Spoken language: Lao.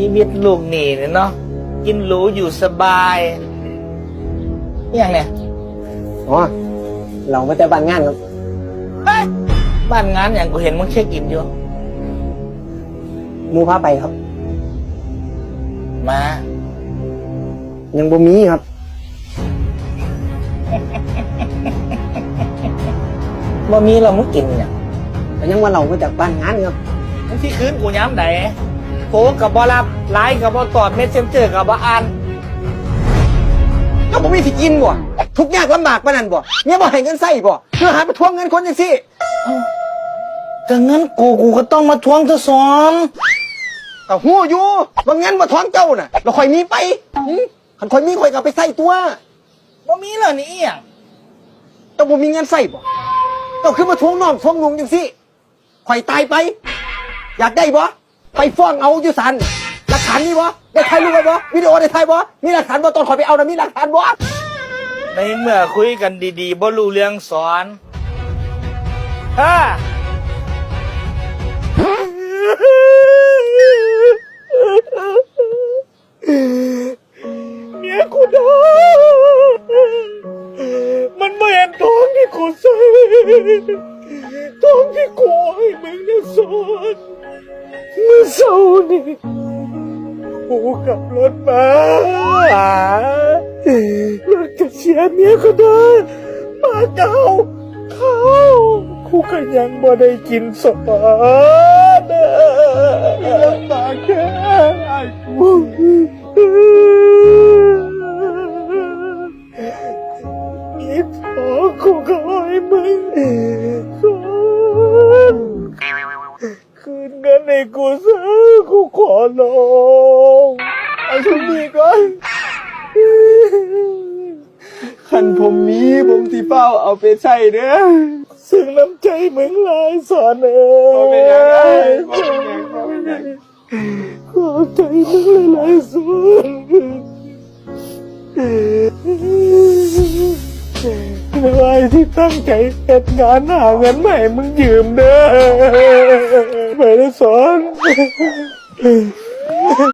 ຊີວິດລູກໜີ້ນີ້ເນາະ ກິນຫຼູຢູ່ສະບາຍ. ອີ່ຫຍັງນີ້? ອໍ ເຫຼົ້າມາແຕ່ບ້ານງານຄັບ. ເອີຍ ບ້ານງານຫຍັງ? ກູເຫັນມຶງເຊັກອິນຢູ່. ໝູ່ພາໄປຄັບ. ມ້າ? ຍັງບໍ່ມີຄັບ. ບໍ່ມີແລ້ວມຶງກິນຫຍັງ? ກະຍັງວ່າເຫຼົ້າມາຈາກບ້ານງານຄັບ. ມຶງຊິຄືນກູຍາມໃດ? ໂທກະບໍ່ຮັບ, ໄລນ໌ກະບໍ່ຕອບ, ເມັດເຊັນເຈີກະບໍ່ອ່ານ. ເຈົ້າບໍ່ມີຊິກິນບໍ? ທຸກຍາກລຳບາກປານນັ້ນບໍ? ເມຍບໍ່ໃຫ້ເງິນໃຊ້ບໍ? ເພື່ອຫາໄປທວງເງິນຄົນຈັ່ງຊີ້. ເອົ້າ ກະເງິນກູ ກູກະຕ້ອງມາທວງຕົວະສອນ. ກະຮູ້ຢູ່ວ່າເງິນບໍ່ທອງເຈົ້ານະ ແລ້ວຂ້ອຍມີໄປ? ຫື? ຄັນຂ້ອຍມີ ຂ້ອຍກະເອົາໄປໃຊ້ຕົວະ. ບໍ່ມີແລ້ວນີ້ອີ່ຫຍັງ? ເຈົ້າບໍ່ມີເງິນໃຊ້ບໍ? ເຈົ້າຄືມາທວງນ້ອງທວງນຸ່ງຈັ່ງຊີ້? ຂ້ອຍຕາຍໄປ ຢາກໄດ້ບໍ? ໄປຟ້ອງເອົາຢູ່ສານ. ຫຼັກຖານມີບໍ? ໄດ້ຖ່າຍຮູບໄວ້ບໍ? ວິດີໂອໄດ້ຖ່າຍບໍ? ມີຫຼັກຖານບໍ? ຕອນຂ້ອຍໄປເອົານະ ມີຫຼັກຖານບໍ? ໃນເມື່ອຄຸຍກັນດີໆ ບໍ່ຮູ້ເລື່ອງສອນ. ເມຍກູເດີ ມັນບໍ່ເຫັນທອງທີ່ກູໃສ່ ທອງທີ່ກູເອົາໃຫ້ມຶງນະສອນ. ມື້ເຊົ້ານີ້ ກູຂັບລົດມາ ລົດກະເສຍ ເມຍກູເດີ ມາກ່າວເຂົ້າ ກູກະຍັງບໍ່ໄດ້ກິນສອນ. ລຳບາກແທ້ອ້າຍກູ. ມີທອງກູກະເອົາໃຫ້ມຶງ ຄືນເງິນໃຫ້ກູຊະ ກູຂໍຮ້ອງ. ເອົາສ່ຳນີ້ກ່ອນ. ຄັນຜົມມີ ຜົມຊິຟ້າວເອົາໄປໃຊ້ເດີ. ເຊິ່ງນ້ຳໃຈມຶງຫຼາຍສອນເອີຍ. ບໍ່ເປັນຫຍັງອ້າຍ ບໍ່ເປັນຫຍັງ ບໍ່ເປັນຫຍັງ. ຂອບໃຈມຶງຫຼາຍໆ ສອນ. ເປັນອ້າຍທີ່ຕັ້ງໃຈເຮັດງານຫາເງິນມາໃຫ້ມຶງຢືມເດີ. ໄປລະສອນ.